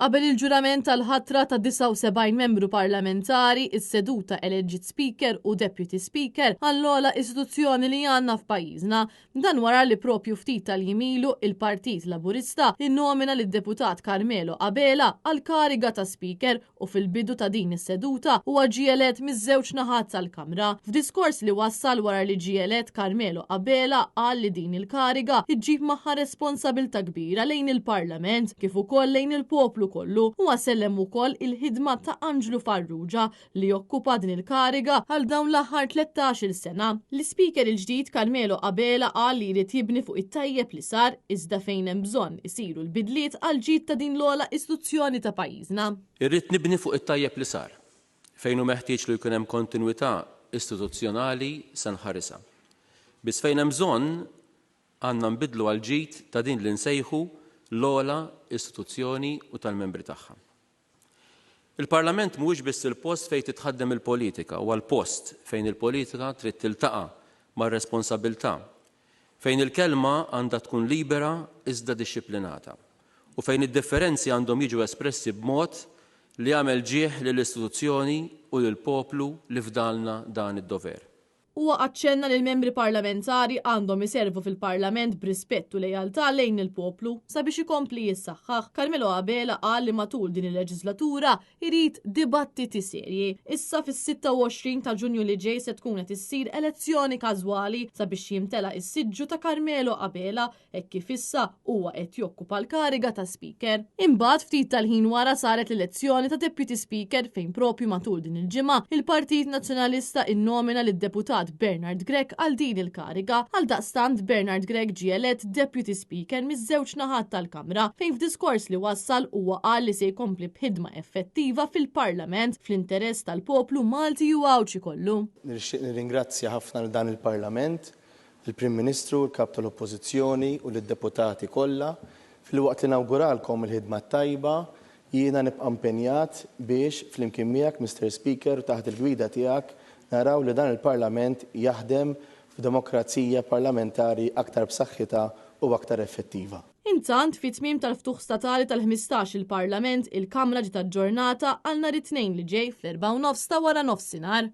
Qabel il-ġurament tal-ħatra ta' 79 membru parlamentari, is-seduta eleġġiet Speaker u Deputy Speaker għall-ogħla istituzzjoni li għandna f'pajjiżna. Dan wara li propju ftit tal-jiem ilu il-Partit Laburista innomina lid-Deputat Carmelo Abela għall-kariga ta' Speaker u fil-bidu ta' din is-seduta huwa ġie elett miż-żewġ naħat tal-Kamra. F'diskors li wassal wara li ġie elett Carmelo Abela qal li din il-kariga ġġib magħha responsabiltà kbira lejn il-Parlament kif ukoll lejn il-poplu kollu. Huwa sellem ukoll il-ħidma ta' Anġlu Farrugia li okkupa din il-kariga għal dawn l-aħħar 13-il sena. L-Ispeaker il-ġdid Carmelo Abela qal li jrid jibni fuq it-tajjeb li sar iżda fejn hemm bżonn isiru l-bidliet għall-ġid ta' din l-ogħla istituzzjoni ta' pajjiżna. Irrid nibni fuq it-tajjeb li sar. Fejn hu meħtieġ li jkun hemm kontinwità istituzzjonali se nħarisha. Biss fejn hemm bżonn, għandna nbiddlu għall-ġid ta' din li nsejħu l-ogħla istituzzjoni u tal-membri tagħha. Il-Parlament mhuwiex biss il-post fejn titħaddem il-politika, huwa l-post fejn il-politika trid tiltaqa' mar-responsabbiltà, fejn il-kelma għandha tkun libera iżda dixxiplinata, u fejn id-differenzi għandhom jiġu espressi b'mod li jagħmel ġieħ lill-istituzzjoni u lill-poplu li fdalna dan id-dover. Huwa aċċenna li l-membri parlamentari għandhom iservu fil-Parlament b'rispett u lealtà lejn il-poplu sabiex ikompli jissaħħaħ. Carmelo Abela qal li matul din il-leġislatura jrid dibattiti serji. Issa fis-26 ta' Ġunju li ġej se tkun qed issir elezzjoni każwali sabiex jimtela s-siġġu ta' Carmelo Abela hekk kif issa huwa qed jokkupa l-kariga ta' Speaker. Imbagħad ftit tal-ħin wara saret l-elezzjoni ta' Deputy Speaker fejn propju matul din il-ġimgħa il-Partit Nazzjonalista innomina lid-Deputat Bernard Grech għal din il-kariga. Għaldaqstant Bernard Grech ġie elett Deputy Speaker miż-żewġ naħat tal-Kamra fejn f'diskors li wassal huwa qal li se jkompli b'ħidma effettiva fil-Parlament fl-interess tal-poplu Malti u Għawdxi kollu. Nixtieq nirringrazzja ħafna lil dan il-Parlament lill-Prim Ministru, il-Kap tal-Oppożizzjoni u lid-Deputati kollha. Filwaqt li nawguralkom il-ħidma t-tajba, jiena nibqa' impenjat biex, flimkien miegħek, Mister Speaker, u taħt il-gwida tiegħek, naraw li dan il-Parlament jaħdem f'demokrazija parlamentari aktar b'saħħitha u aktar effettiva. Intant, fit-tmiem tal-ftuħ statali tal-15 il-Parlament, il-Kamra ġiet aġġornata għal nhar it-Tnejn li ġej fl-4:30 ta' waranofsinhar.